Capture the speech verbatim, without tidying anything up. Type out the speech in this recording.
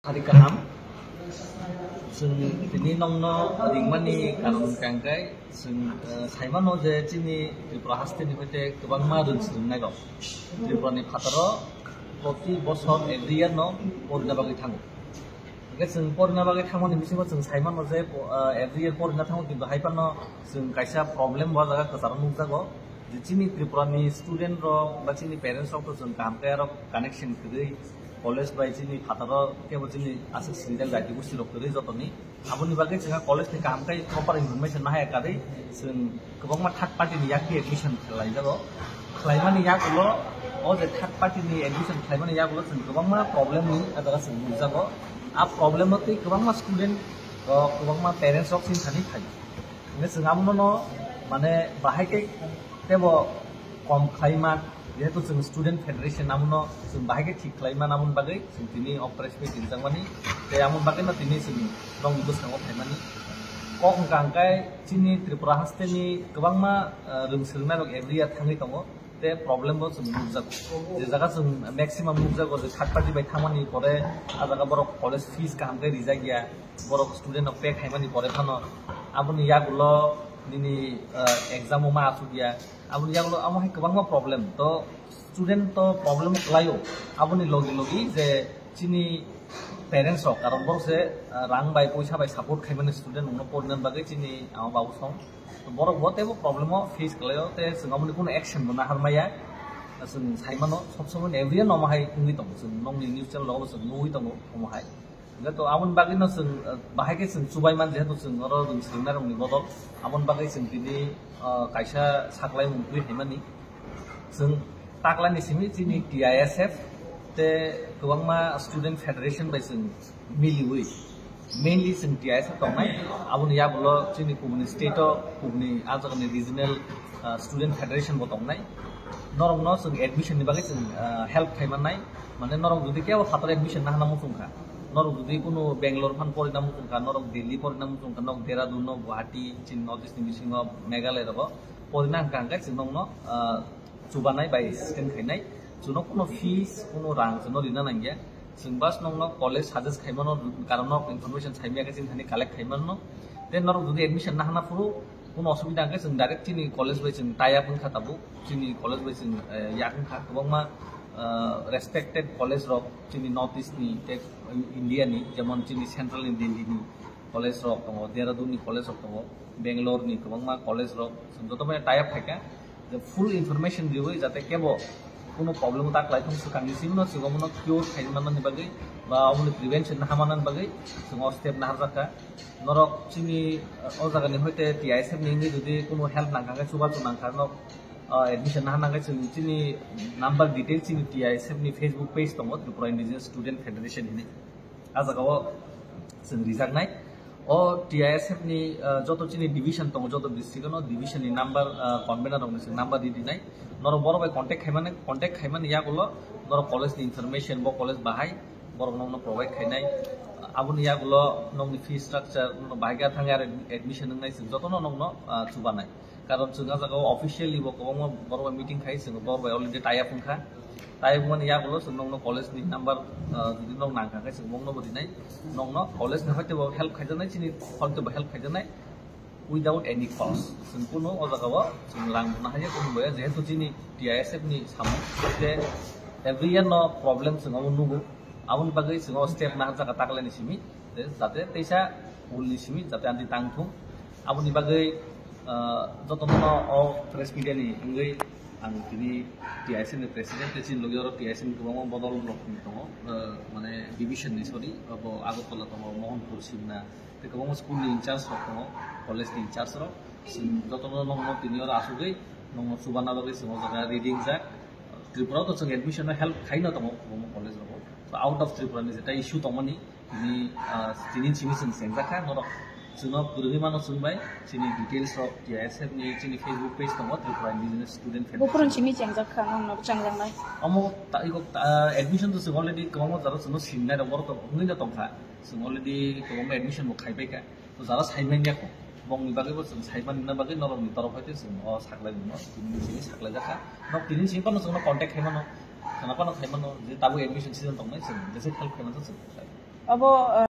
Hari kaham. Chwng tini nongno ringmani karon hwnkha hwnkhe chwng, eh, saimano je chini Tripura hasteni hoite kwbangma rwng swrwngnairok Tripurani phataro proti bosor every year no porina bagwi thango. Hwnkhe chwng porina bagwi thangmani bisingo chwng saimano je, eh, every year porina thango, kintu hai phano chwng kaisa problem bo jaga kwcharo nukjago. Je chini Tripura ni student rok ba chini parents rok to chwng kaham khe arok connection kwrwi college bai chini phataro kebo chini aswk swijak jati gosti rok kwrwi jotoni. Aboni bagwi chwngha college ni kaham khe proper information nahaya kwrwi chwng kwbangma third party ni yak khe admission khlaijago. Khlaimani yagulo o je third party ni admission khlaimani yagulo chwng kwbangma problem ni jaga chwng nukjago. A problem no tei kwbangma student rok, kwbangma parents rok chini thani phaio. Hingke chwng abono no, mane, bahai khe tebo kom khlai man, jehetu chwng student federation abono chwng bahai khe thik khlai man, aboni bagwi chwng tini o press meet rijak mani, tei aboni bagwi no tini chwng nokni bwskango phaimani. Kok wngkha hwnkhe chini Tripura hasteni kwbangma, eh, rwng swrwngnairok every year thangwi tongo. Tei problem bo chwng nukjago. Je jaga chwng maximum nukjago je third party bai thangmani pore a jaga borok college fees kaham khe rijak ya, borok student rok pay khaimani pore phano aboni yagulo nini, eh, exam o ma asuk ya, aboni yagulo amo hai kwbangma problem. To student to problem kwlaio, aboni logi logi je chini parents rok, karon borok se, ah, rang bai, poisa bai support khaimani student rokno porina bagwi chini ama babu song. To borok bo teibo problem o face khlaio, tei chwng aboni kuno action bo nahar maya. Chwng sai mano, sob somoi every year no omo hai wngwi tongo, chwng nokni news channel rogo chwng nugwi tongo omo hai. Hingke to aboni bagwi no chwng, ah, bahai khe chwng chubai man, jehetu chwng oro chwng swrwngnairokni bodol, aboni bagwi chwng tini, ah, kaisa saklaimung twi haimani. Chwng taklani simi chini T I S F tei kwbangma student federation bai chwng miliwi, mainly chwng T I S F tongnai, aboni yagulo chini kubuni state o, kubuni a jagani regional, ah, student federation bo tongnai. Norokno chwng admission ni bagwi chwng, ah, help khaimannai, mane norok jodi kebo phataro admission nahana muchungkha, norok jodi kunu Bangalore phan porina muchungkha, norok Delhi porina muchungkha, norok Dehradun, norok Guwahati, chini North East ni bisingo Meghalaya rogo porina hwnkha hwnkhe chwng nokno, ah, chubanai bai system khainai. Chwngno kuno fees, kuno rang chwngno rina nangya. Chwng bas nokno college suggest khaimano, karon nok information saimaya khe chini thani collect khaimano. Then norok jodi admission nahana phuru kuno osubida hwnkhe chwng direct chini college bai chwng tie up wngkha tabuk. Chini college bai chwng, eh, yak wngkha kwbangma, eh, respected college rok chini North East ni tei India ni, jemon chini central ni Delhi ni college rok tongo, Dehradun ni college rok tongo, Bangalore ni kwbangma college rok, chwng joto bai tie up khaikha, je full information riwi jate kebo kuno problem ta kwlai thung swkang ni simi no chwng omono cure khai manani bagwi ba omono prevention na hamanani bagwi chwng o step naharjakha. Norok chini, uh, o jaga ni hoite T I S F ni wngwi jodi kuno help nangkha khe, chubachu nangkha, norok, uh, admission naharna khe chwng chini number detail chini T I S F ni Facebook page tongo, Tripura Indigenous Student Federation hinwi. A jaga o chwng rijaknai. O T I S F ni, ah, joto chini division tongo, joto district no division ni number, ah, convener rok ni chwng number ri dinai. Norok borok bai contact khaimani, contact khaimani yagulo norok college ni information, bo college bahai, borok nokno provide khainai. Aboni yagulo nokni fee structure, nokno bahai khe thangwi aro admission wngnai, chwng jotono nokno, ah, chubanai. Karon chwng a jaga o officially bo kwbangma borok bai meeting khai, chwng borok bai already tie up wngkha. Tie up wngmani yagulo chwng nokno college ni number, ah, jodi nok nangkha khe chwng bokno bo rinai. Nokno college ni hoite bo help khaijaknai, chini hoite bo help khaijaknai without any cost. Chwng kunu o jaga o chwng rang bo nahaiya, kunu boya, jehetu chini T I S F ni samung, te every year no problem chwng omo nugo. Aboni bagwi chwng o step naharjak taklai ni simi, je jate teisa ul ni simi jate anti tang thung. Aboni bagwi, ah, jotono o press media ni wngwi ang tini T I S F ni president tei chini logi oro T I S F ni kwbangma bodol rok tongo, ah, mane division ni, sorry, abo Agartala tongo, Mohanpur, Simna, tei kwbangma school ni in charge rok tongo, college ni in charge rok. Chwng jotono nokno tini oro asugwi nokno chubana bagwi chwng o jaga ready wngjak. Tripura o to chwng admission no help khaino tongo kwbangma college rogo. So out of Tripura ni jeta issue tongmani tini, ah, tini simi chwng chengjak kha norok. Chwngno kwrwngwi mano chwng bai chini details rok T I S F ni chini Facebook page tongo, Tripura Indigenous Student Federation. Buphuru simi chengjak kha, nokno chengjaknai. Omo ta-, iko ta-, admission to chwng already kwbangma jora chwngno sinai rok borok to wngwi no tongkha. Chwng already kwbangma admission bo khaibai kha. To jara sai manya kho. Bongni bagwi bo chwng sai manna bagwi norokni torof hoite chwng o saklai mano. Tini simi saklai jakha. Nok tini simi phano chwngno contact khai mano. Khana phano khai mano. Je tabuk admission season tongnai chwng. Jese help khai mano chwng. Abo, ah,